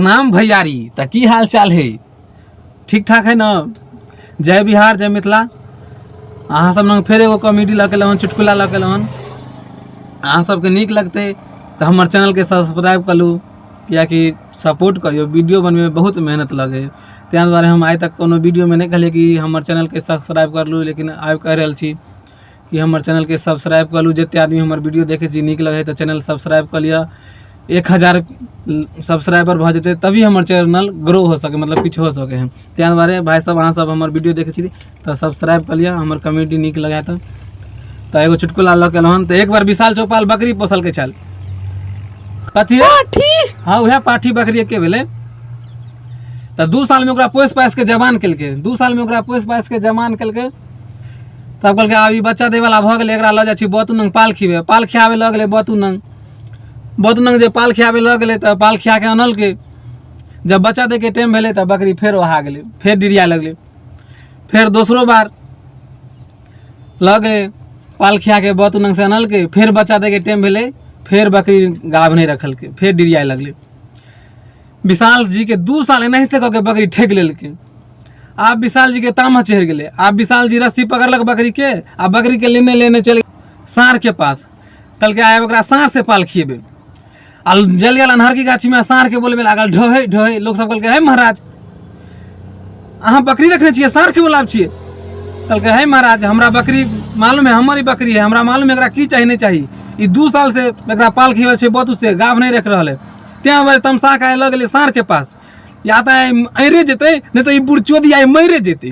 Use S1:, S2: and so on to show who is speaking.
S1: प्रणाम भैयारी। तऽ की हाल चाल है? ठीक ठाक है न? जय बिहार, जय मिथिला। अहाँ सब लग फेर एगो कॉमेडी लऽ के एलहुँ हन, चुटकुला लऽ के एलहुँ हन। अहाँ सबके नीक लगतै तऽ हमर चैनलके सब्सक्राइब कऽ लू, किएकि सपोर्ट करियौ। वीडियो बनबैमे बहुत मेहनत लगै है, ताहि दुआरे हम आइ तक कोनो वीडियोमे नहि कहलियै कि हमर चैनलके सब्सक्राइब कर लू, लेकिन आब कहि रहल छी कि हमर चैनलके सब्सक्राइब कऽ लू। जतेक आदमी हमर वीडियो देखै छी, नीक लगै है तऽ चैनल सब्सक्राइब कऽ लिअ। 1000 सब्सक्राइबर भऽ जेतै तभी हमर चैनल ग्रो हो सकै, मतलब किछु हो सकै है। ताहि दुआरे भाइ सब, अहाँ सब हमर वीडियो देखै छी तऽ सब्सक्राइब कऽ लिअ, हमर कॉमेडी नीक लगै तऽ। तऽ एगो चुटकुला लऽ के एलहुँ हन। तऽ एक बार विशाल चौपाल बकरी पोसलकै छल। कथी?
S2: पाठी।
S1: हँ, उएह पाठी बकरी एके भेलै। तऽ 2 सालमे ओकरा पोसि पासि कऽ जवान केलकै। 2 सालमे ओकरा पोसि पासि कऽ जवान केलकै। तब कहलकै, आब ई बच्चा दैवला भऽ गेलै, एकरा लऽ जाइ छी बतू नंग पाल खिएबै। पाल खियाबै लऽ गेलै बतू नंग। बतू नंग जे पाल खियाबै लऽ गेलै तऽ पाल खिया कऽ अनलकै। जब बच्चा दैके टाइम भेलै तऽ बकरी फेर ओहा गेलै, फेर डिरिया लगलै। फेर दोसरो बार लऽ गेलै, पाल खिया कऽ बतू नंगसँ अनलकै। फेर बच्चा दैके टाइम भेलै, फेर बकरी गाभ नहि रखलकै, फेर डिरिया लगलै। विशाल जीके 2 साल एनाहिते कऽ के बकरी ठकि लेलकै। आब विशाल जीके तामा चढ़ि गेलै। आब विशाल जी रस्सी पकड़लक बकरीके आ बकरीके लेने लेने चलि साँढ़के पास। कहलकै, आब ओकरा साँढ़सँ पाल खिएबै। आ जल गेल अन्हरकी गाछीमे, साँढ़के बोलबै लागल, ढोहे ढोहे। लोकसभ कहलकै, हे महाराज, अहाँ बकरी रखने छियै, साँढ़के बोलाब छियै? कहलकै, हे महाराज, हमरा बकरी मालूम है, हमर ई बकरी है, हमरा मालूम है एकरा की चाही नहि चाही। ई 2 साल से एकरा पाल खिएबै छै बतू से गाभ नहि रख रहल है, तें दुआरे तमसा के आइ लऽ गेलै साँढ़के पास। या तऽ आइ अरे जेतै, नहि तऽ ई बुढ़चोदी आइ मरे जेतै।